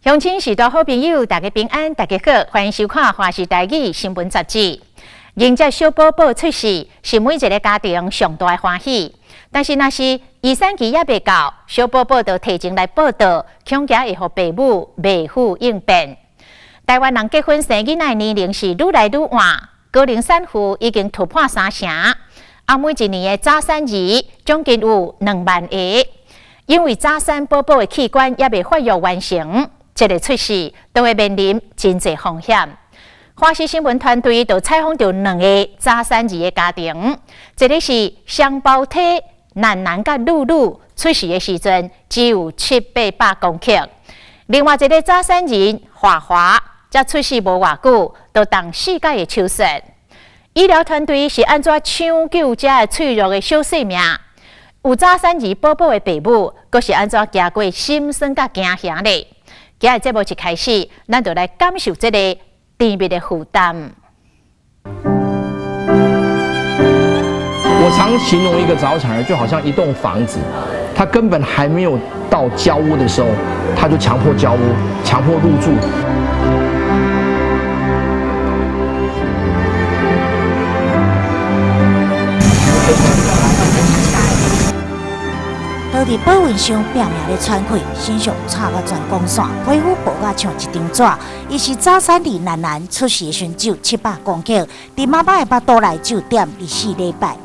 鄉親序大好朋友，大家平安，大家好，歡迎收看《華視台語新聞雜誌》。迎接小寶寶出世，是每一个家庭上大的歡喜。但是，若是預產期猶未到，小寶寶就提前來報到，恐驚會予爸母袂赴應變。台灣人結婚生囡仔的年齡是愈來愈晚，高齡產婦已經突破三成。啊，每一年的早產兒將近有2萬個，因為早產寶寶的器官猶未發育完成，這個出世都會面臨真濟風險。華視新聞團隊就採訪著兩個早產兒的家庭，一個是雙胞胎楠楠佮露露出世的時陣只有七八百公克，另外一個早產兒華華才出世無偌久，就動四改的手術。醫療團隊是按怎搶救這个脆弱的小生命？有早產兒寶寶的爸母，閣是按怎行過心酸佮驚嚇呢？今日節目一開始，咱就來感受這個甜蜜的負擔。我常形容一個早產兒就好像一棟房子，他根本還沒有到交屋的時候，他就強迫交屋，強迫入住。倒佇保溫箱拼命咧喘氣，身上臭甲全光線，皮膚薄甲像一張紙。伊是早產兒楠楠出世的時只有700公克，佇媽媽的腹肚內只有.24禮拜。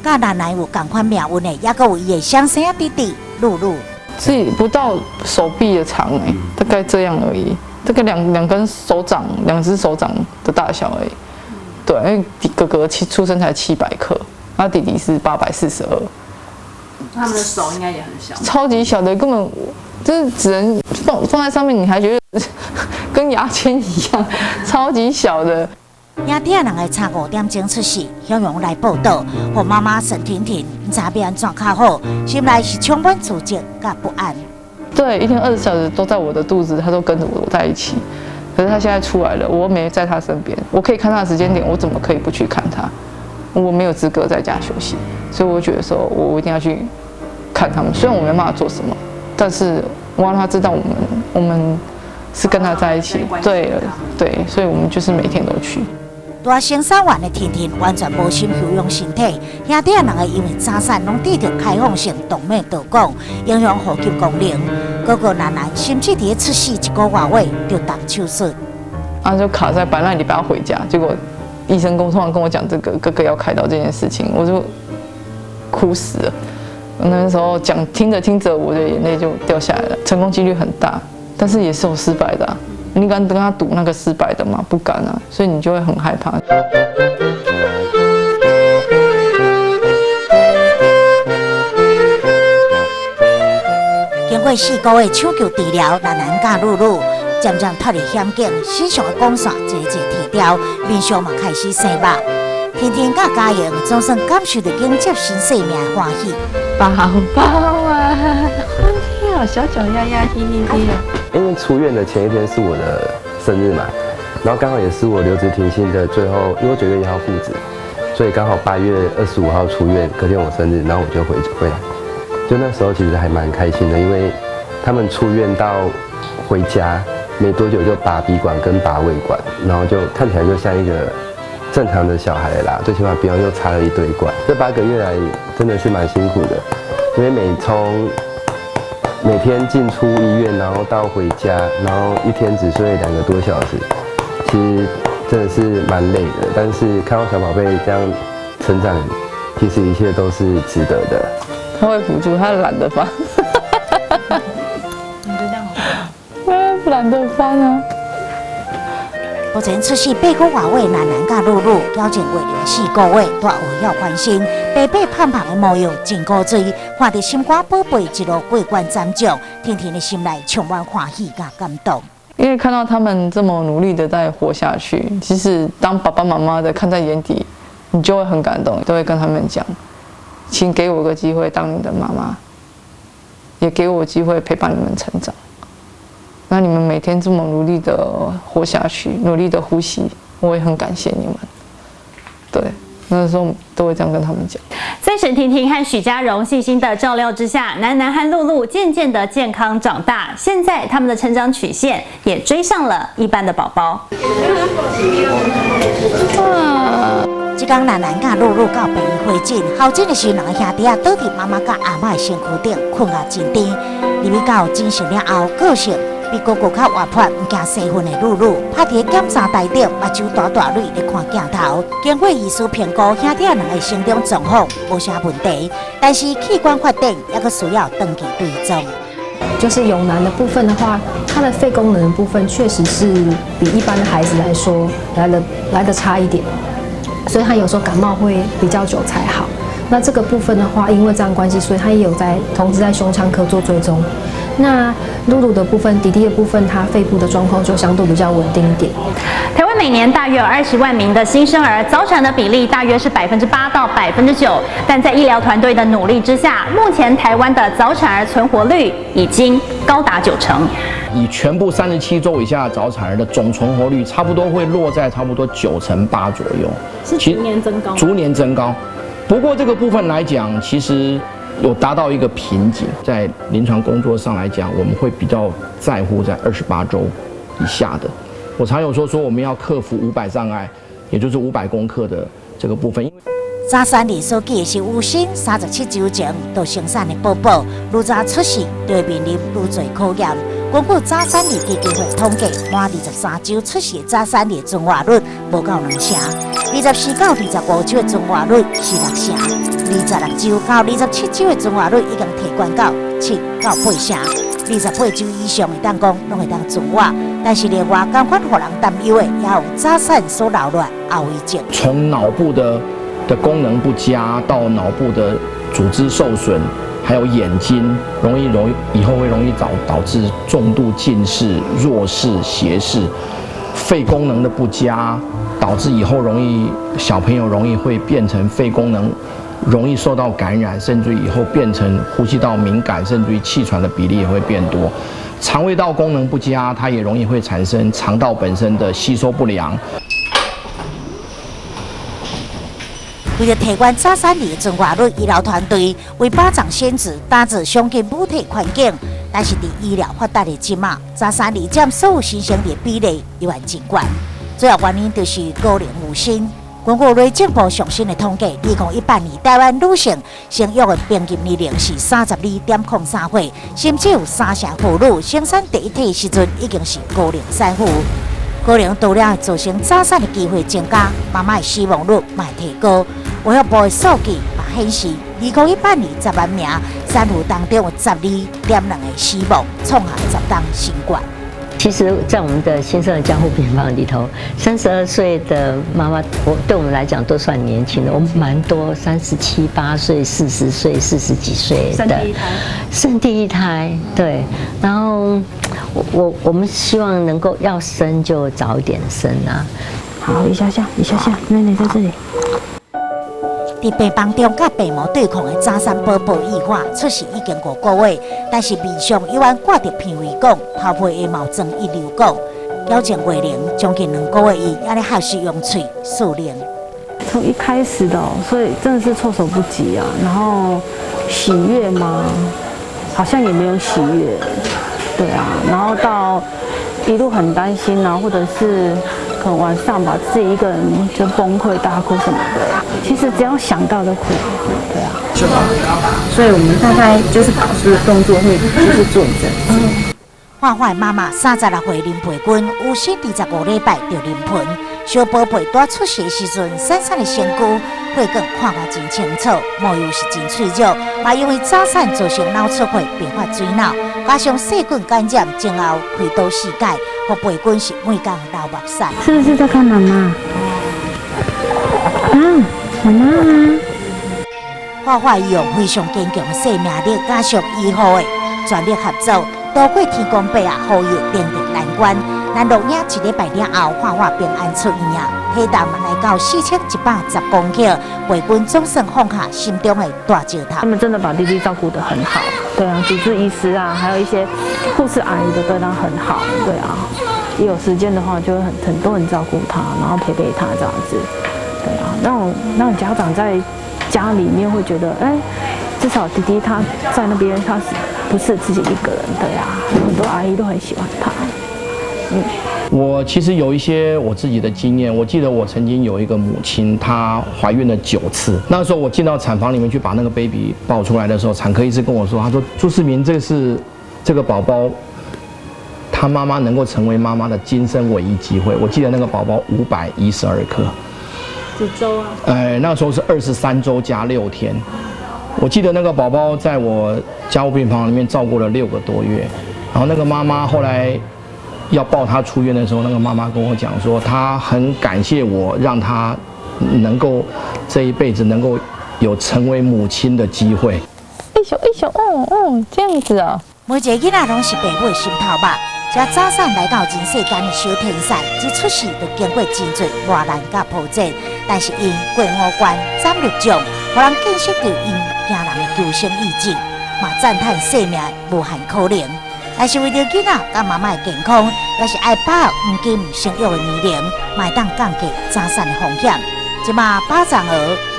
佮楠楠有仝款命運的，猶閣有伊的雙生弟弟露露。自己不到手臂的長欸，大概這樣而已，大概兩根手掌，兩隻手掌的大小而已。對，因為哥哥出生才700克，那弟弟是842。他們的手應該也很小。超級小的，根本就是只能放在上面，你還覺得跟牙籤一樣，超級小的。兄弟兩个差5點鐘出世，向陽來報到，予媽媽沈婷婷毋知欲按怎較好，心內是充滿自責佮不安。對，一天20小時都在我的肚子，他都跟着我在一起。可是他現在出來了，我沒在他身邊，我可以看他的時間點，我怎麼可以不去看他？我沒有資格在家休息，所以我覺得說，我一定要去看他們。雖然我沒辦法做什麼，但是我讓他知道我們是跟他在一起。對，對，所以我們就是每天都去。大生三萬的婷婷完全無心休養身體，兄弟兩个因為早產攏得著開放性動脈導管，影響呼吸功能。哥哥楠楠甚至佇出世一個外月就動手術，啊，就卡在本來禮拜要回家，結果醫生突然跟我講這個哥哥要開刀這件事情，我就哭死了。那時候講聽着聽着，我的眼淚就掉下來了。成功幾率很大，但是也是有失敗的啊。你敢跟他賭那個失敗的嗎？不敢啊，所以你就會很害怕。經過4個月搶救治療，楠楠佮露露漸漸脫離險境，身上的管線濟濟脫掉，面上嘛開始生肉。婷婷佮家瑩總算感受著迎接新生命的歡喜。寶寶啊，好小腳丫丫，聽聽聽。因為出院的前一天是我的生日嘛，然後剛好也是我留職停薪的最後，因為我9月1號復職，所以剛好8月25號出院，隔天我生日，然後我就回來。就那時候其實還蠻開心的，因為他們出院到回家沒多久就拔鼻管跟拔胃管，然後就看起來就像一個正常的小孩啦，最起碼不要又插了一堆管。這8個月來真的是蠻辛苦的，因為每天進出醫院，然後到回家，然後一天只睡2個多小時，其實真的是蠻累的。但是看到小寶貝這樣成長，其實一切都是值得的。他會輔助，他懶得翻。你覺得這樣好嗎？懶得翻啊。目前出世8個外月，楠楠佮露露矯正月齡4個月，煞有曉翻身，白白胖胖的模樣真古錐，看著心肝寶貝一路過關斬將，婷婷的心內充滿歡喜佮感動。因為看到他們這麼努力的在活下去，其實當爸爸媽媽的看在眼底，你就會很感動，都會跟他們講，請給我個機會當你的媽媽，也給我機會陪伴你們成長。那你們每天這麼努力的活下去，努力的呼吸，我也很感謝你們。對，那時候都會這樣跟他們講。在沈婷婷和许家荣细心的照料之下，南南和露露渐渐的健康长大。现在他们的成长曲线也追上了一般的宝宝。這工南南佮露露到病院回診，候診的時，兩个兄弟仔倒佇媽媽佮阿嬤的身軀頂，睏甲真甜。入去到診室了後，個性比哥哥較活潑，毋驚生份的露露，趴佇檢查台頂，目睭大大蕊咧看鏡頭。經過醫師評估，兄弟仔兩个成長狀況無啥問題，但是器官發展猶閣需要長期追蹤。就是永南的部分的話，他的肺功能的部分確實是比一般的孩子來說來得差一點，所以他有時候感冒會比較久才好。那這個部分的話，因為這樣關係，所以他也有在同時在胸腔科做追蹤。那露露的部分，弟弟的部分，他肺部的狀況就相對比較穩定一點。台灣每年大約有20萬名的新生兒早產的比例大約是8%到9%，但在醫療團隊的努力之下，目前台灣的早產兒存活率已經高達9成。以全部37周以下的早產兒的總存活率，差不多會落在差不多9.8成左右，是逐年增高。逐年增高。不過這個部分來講，其實有達到一個瓶頸，在臨床工作上來講，我們會比較在乎在28周以下的。我常有說我們要克服500障礙，也就是500公克的這個部分。因為早產兒所記的是有生37周前就生產的寶寶，愈早出世就會面臨愈濟考驗。根據早產兒基金會統計，滿23周出世的早產兒存活率無夠2成，24到25周的存活率是6成，26周到27周的存活率已經提懸到7到8成，28周以上會當講攏會當存活。但是另外，仝款予人擔憂的，也有早產所留落後遺症。從腦部的功能不佳，到腦部的組織受損，還有眼睛容易以後會容易導致重度近視、弱視、斜視，肺功能的不佳，導致以後容易小朋友容易會變成肺功能容易受到感染，甚至以後變成呼吸道敏感，甚至於氣喘的比例也會變多。腸胃道功能不佳，它也容易會產生腸道本身的吸收不良。為著提懸早產兒的存活率，醫療團隊為保障先子打造上佳母體環境。但是，佇醫療發達的這馬，早產兒佔所有新生兒比例依然真懸。主要原因就是高齡母親。根據內政部上新的統計，2018年台灣女性生育的平均年齡是32.03歲，甚至有3成婦女生產第一胎時陣已經是高齡產婦。高齡除了造成早產的機會增加，媽媽的死亡率嘛會提高。衛福部的數據嘛顯示，2018年10萬名產婦當中有12.2個死亡，創下10冬新高。其實，在我們的新生兒加護病房裡頭，32歲的媽媽，對我們來講都算年輕的。我們蠻多37、8歲、40歲、40幾歲的，生第一胎，生第一胎，對。然後，我們希望能夠要生就早一點生啊。好，一下下，一下下，奶奶在這裡。佇病房中佮病魔對抗的早產寶寶異化出世已經5個月，但是面上依然掛著鼻胃管，頭皮會毛裝一流管，矯正月齡將近2個月，伊猶咧學習用喙數零。從一開始的，所以真的是措手不及啊。然後喜悅嗎？好像也沒有喜悅，對啊。然後到一路很擔心啊，或者是可能晚上把自己一個人就崩潰大哭什麼的。其實只要想到就哭，對啊。所以我們大概就是保濕的動作會就是做一陣子。畫畫媽媽36歲林培君，有生25禮拜就臨盆，小寶貝剛出世時陣，瘦瘦的身軀，血管看甲真清楚，模樣是真脆弱，嘛因為早產造成腦出血並發水腦，加上細菌感染，前後開刀四擺，予培君是每工流目屎。是不是在看媽媽？嗯，媽媽。畫畫用非常堅強的生命力，加上醫護的全力合作，渡過天公伯啊，予伊重重難關。咱錄影一禮拜了後，畫畫平安出院啊，體重來到4110公克，培君總算放下心中的大石頭。他們真的把弟弟照顧得很好，對啊，主治醫師啊，還有一些護士阿姨都對他很好，對啊，一有時間的話就會很多人照顧他，然後陪陪他這樣子，對啊，那種家長在家裡面會覺得，哎，至少弟弟他在那邊，他是不是自己一個人的呀？很多阿姨都很喜歡他。嗯。我其實有一些我自己的經驗，我記得我曾經有一個母親，她懷孕了9次。那時候我進到產房裡面去把那個 baby 抱出來的時候，產科醫師跟我說，他說朱世明，這是這個寶寶，他媽媽能夠成為媽媽的今生唯一機會。我記得那個寶寶512克。幾週啊？哎，那時候是23周加6天。我記得那個寶寶在我加護病房裡面照顧了6個多月，然後那個媽媽後來要抱他出院的時候，那個媽媽跟我講說，她很感謝我，讓她能夠這一輩子能夠有成為母親的機會。一小一小，嗯嗯，這樣子啊。每一个囡仔攏是爸母的心頭肉，這早產來到人世間的小天使，一出世就經過真濟磨難佮波折，但是𪜶過五關斬六將，予人見識著𪜶驚人的求生意志，嘛讚嘆生命無限可能。但是為著囡仔佮媽媽的健康，也是愛把握黃金生育的年齡，嘛會當降低早產的風險。這馬寶藏兒、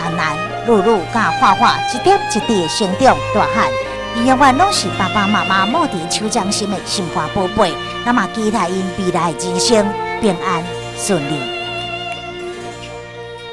蘭蘭、露露佮畫畫，一點一滴的成長大漢，𪜶永遠攏是爸爸媽媽握佇手掌心的心肝寶貝。咱嘛期待𪜶未來的人生平安順利。